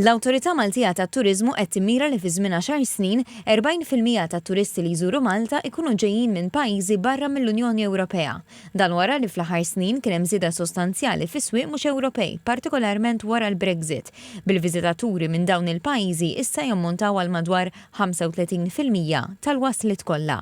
L-Awtorità Maltija tat-Turiżmu qed timmira li fi żmien għaxar snin, 40% tat-turisti li jżuru Malta jkunu ġejjin minn pajjiżi barra mill-Unjoni Ewropea. Dan wara li fl-aħħar snin kien hemm żieda sostanzjali fi swieq mhux Ewropej, partikolarment wara l-Brexit, bil-viżitaturi minn dawn il-pajjiżi issa jammontaw għal madwar 35% tal-wasliet kollha.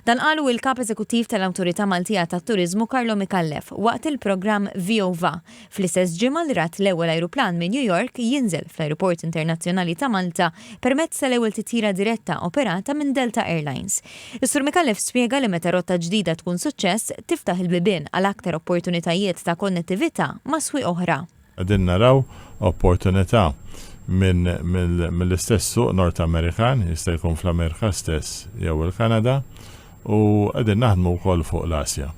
Dan qalu il-Kap Eżekuttiv tal-Awtorità Maltija tat-Turiżmu Carlo Micallef waqt il-programm VOVA Fl-istess ġimgħa li rat l-ewwel ajruplan minn New York jinżel fl-Ajruport Internazzjonali ta' Malta permezz tal-ewwel titjira diretta operata minn Delta Airlines. Is-Sur Micallef spjega li meta rotta ġdida tkun suċċess, tiftaħ il-bibien għal aktar opportunitajiet ta' konnettività ma' swieq oħra. Qegħdin naraw opportunità minn mill-istess suq Nord Amerikan, jista' jkun fl-Amerika stess jew il-Kanada, u qegħdin naħdmu wkoll fuq l-Asja.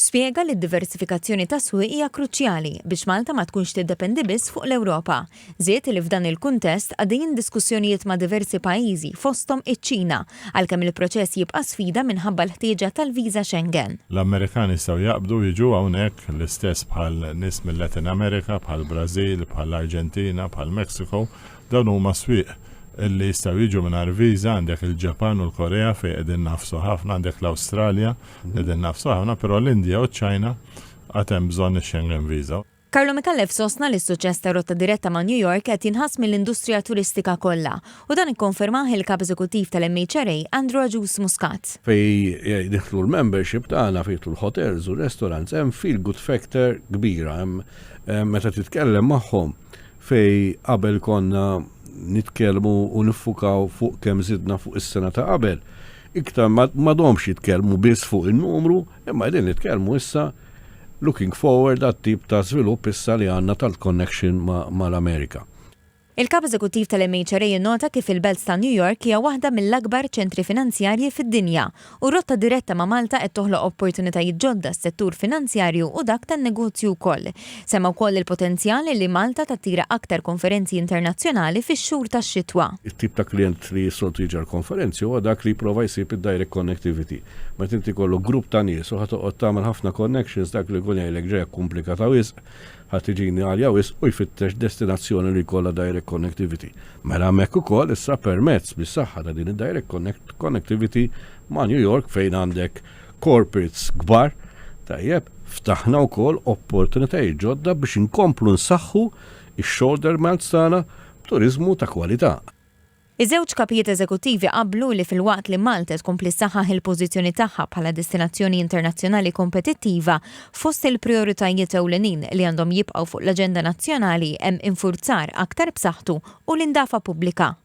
Spjega li d-diversifikazzjoni tas-swieq hija kruċjali biex Malta ma tkunx tiddependi biss fuq l-Ewropa. Żied li f'dan il-kuntest għaddejjin diskussjonijiet ma' diversi pajjiżi fosthom iċ-Ċina, għalkemm il-proċess jibqa' sfida minħabba l-ħtieġa tal-viża Schengen. L-Amerikani jistgħu jaqbdu jiġu hawnhekk, l-istess bħal nies mil-Latin America, bħall-Brażil, bħall-Arġentina, bħall-Mexico. Dawn huma swieq li jistgħu jiġu mingħajr viża, għandek il-Ġapan u l-Korea fejn qegħdin nagħfsu ħafna, għandek l-Awstralja qegħdin nagħfsu ħafna, però l-Indja u ċ-Ċina għad hemm bżonn ix-Schengen visa. Carlo Micallef sostna li s-suċċess tar-rotta diretta ma' New York qed jinħass mill-industrija turistika kollha u dan ikkonfermah il-Kap Eżekuttiv tal-MHRA Andrew Agius Muscat. Fejn jidħlu l-membership tagħna, fejn jidħlu l-hotels u r-restaurants, hemm feel good factor kbira, hemm meta titkellem magħhom Fejn qabel konna nitkellmu u niffukaw fuq kemm żidna fuq is-sena ta' qabel, iktar m'għadhomx jitkellmu biss fuq in-numru, imma qegħdin nitkellmu issa looking forward għat-tip ta' żvilupp issa li għandna tal-connection mal-Amerika. Il-Kap Eżekuttiv tal-MHRA innota kif il-belt ta' New York hija waħda mill-akbar ċentri finanzjarji fid-dinja u r-rotta diretta ma' Malta qed toħloq opportunitajiet ġodda għas-settur finanzjarju u dak tan-negozju wkoll. Semma wkoll il-potenzjal li Malta tattira aktar konferenzi internazzjonali fix-xhur tax-xitwa. It-tip ta' klijent li s-soltu jiġi għall-konferenzi huwa dak li jipprova jsib id-direct connectivity. Meta inti jkollok grupp ta' nies u ħa toqgħod tagħmel ħafna connections dak li jkun jgħidlek ġejja kkumplikata wisq, ħa tiġini għalja wisq u jfittex destinazzjoni li jkollha direct connectivity. Mela hemmhekk ukoll issa permezz bis-saħħa ta' din id-direct connectivity ma' New York fejn għandek corporates kbar, tajjeb, ftaħna wkoll opportunitajiet ġodda biex inkomplu nsaħħu x-shoulder months tagħna b'turiżmu ta' kwalità. Iż-żewġ kapijiet eżekuttivi qablu li filwaqt li Malta tkompli ssaħħaħ il-pożizzjoni tagħha bħala destinazzjoni internazzjonali kompetittiva, fost il-prijoritajiet ewlenin li għandhom jibqgħu fuq l-aġenda nazzjonali hemm infurzar aktar b'saħħtu u l-indafa pubblika.